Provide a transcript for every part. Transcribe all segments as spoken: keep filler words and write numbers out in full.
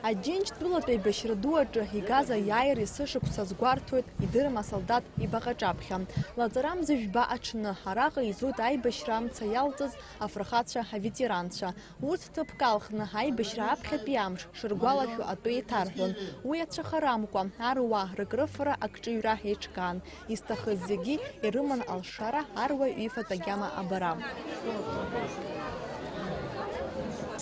Аџьынџьтәылатә еибашьра ду аҿы игаз аиааира есышықәса азгәарҭоит идырым асолдаҭ ибаҟа аҿаԥхьа. Лаҵарамза жәба аҽны араҟа изуит аибашьра амца иалҵыз афырхацәа, аветеранцәа. Урҭ ҭыԥк алхны аибашьра аԥхьатәи амш шыргәалашәо атәы еиҭарҳәон. Уи ацәыхарамкәа, аруаа рыкрыфара акҿыҩра еиҿкаан. Изҭахыз зегьы ирыман алшара, аруаҩ ифатә агьама абара.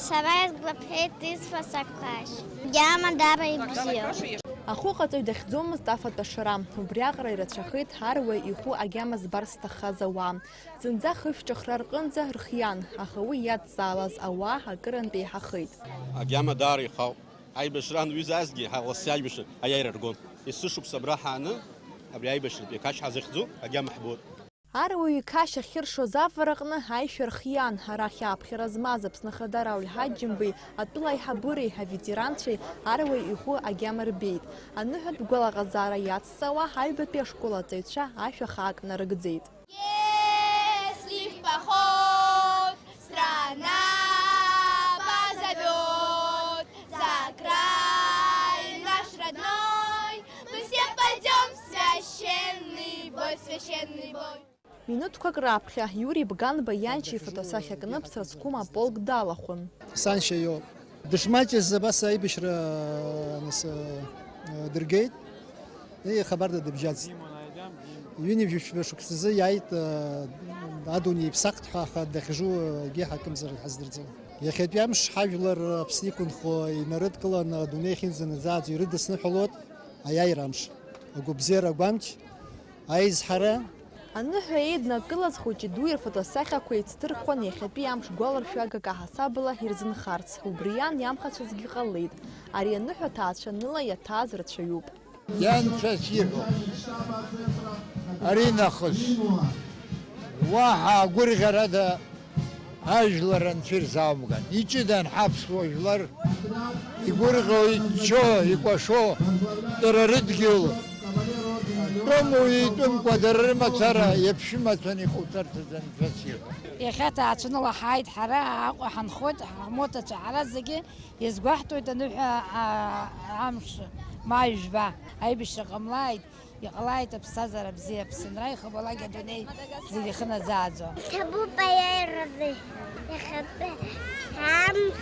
Сара исгәаԥхеит исфа сақәашь. Агьама даара ибзиоуп. Ахәыҟаҵаҩ дахьӡомызт афатә ашара. Убриаҟара ирацәахеит аруаҩ ихәы агьама збар зҭаххаз ауаа. Зынӡа хышә ҿыхра рҟынӡа рхиан, аха уи иадҵаалаз ауаа акырынтә еиҳахеит. Агьама даара ихаауп. Аибашьраан ҩызазгьы ҳа лассы аибашьра аиааира ргон. Есышықәса абра ҳааны абри аибашьратә еқашь ҳазыхьӡу агьама ҳбоит. Аруаҩ иқашь ахьыршоз авараҟны аишәа рхиан, арахь ааԥхьара змаз Аԥсны Ахада Рауль Ҳаџьымбеи атәыла аиҳабыреи аветеранцәеи аруаҩ ихәы агьама рбеит. Аныҳәатә гәалаҟазаара иацҵауа аҩбатәи ашкол аҵаҩцәа ашәа хаак нарыгӡеит. Если в поход страна позовёт, за край наш родной мы все пойдём в священный бой, в священный бой. Минуҭқәак раԥхьа Иури Бганба ианшьа ифотосахьа кны Ԥсрацәгьа аполк далахәын. Саншьа иоуп. Дышмаҷыз абас аибашьра, нас, дыргеит. Ихабарда дыбжьаӡт. Ҩынҩажәи ԥшьба шықәсазы иааит, адунеи иԥсахт ҳәа, аха дахьжу егьи ҳакымзар ҳаздырӡом. Иахьатәи амш ҳажәлар Аԥсны иқәынхо инарыдкыланы адунеи ахьынӡанаӡааӡо ирыдысныҳәалоит аиааира амш. Агәабзиара агәамч, аизҳара. Аныҳәа еиднакылаз хәыҷи дуи рфотосахьақәа еицҭырхуан иахьатәи амш гәаларшәагак аҳасабала ирзынхарц. Убри иан иамхацәазгьы ҟалеит. Ари аныҳәа ҭаацәаныла иаҭааз рацәаҩуп. Ианцәа сиҳәо, ари нахыс уаҳа агәырӷьарада ажәлар анцәа ирзаумган. Иҷыдан ҳаԥсуа жәлар, игәырӷьо, иччо, икәашо, дара рыдгьыл тәыму итәымкәа, дара рымацара иаԥшәымацәан иҟауҵарц азы анцәа сиҳәо. Иахьа ҭаацәаныла ҳааит ҳара, Аҟәа ҳанхоит, ҳмоҭацәа ҳара зегьы. Иазгәаҳҭоит аныҳәа, а, амш, маи жәба, аибашьра ҟамлааит, иҟалааит аԥсҭазаара бзиа, Аԥсынра ихабалак адунеи зегьы ихынаӡааӡо. Иҭабуп аиааира азы, иахьатәи амш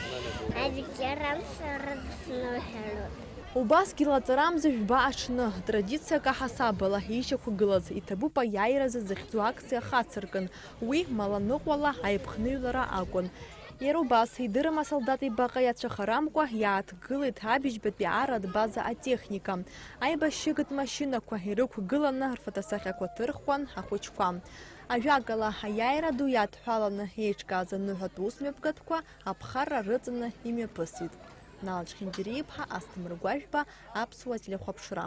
аветеранцәа рыдысныҳәалоит. Убасгьы лаҵарамза жәба аҽны, традициак аҳасабала, ишьақәгылаз, иҭабуп аиааира азы захьӡу акциа хацыркын, уи маланыҟәала аиԥхныҩлара акәын. Иара убас, идырым асолдаҭ ибаҟа иацәыхарамкәа, иааҭгылеит абыжьбатәи арратә база атехника. Аибашьыгатә машьынақәа ирықәгыланы рфотосахьақәа ҭырхуан ахәыҷқәа. Ажәакала, аиааира ду иадҳәаланы еиҿкааз аныҳәатә усмҩаԥгатәқәа аԥхарра рыҵаны имҩаԥысит. Нал Чхинџьариа-иԥҳа, Асҭамыр Гәажәба, Аԥсуа телехәаԥшра.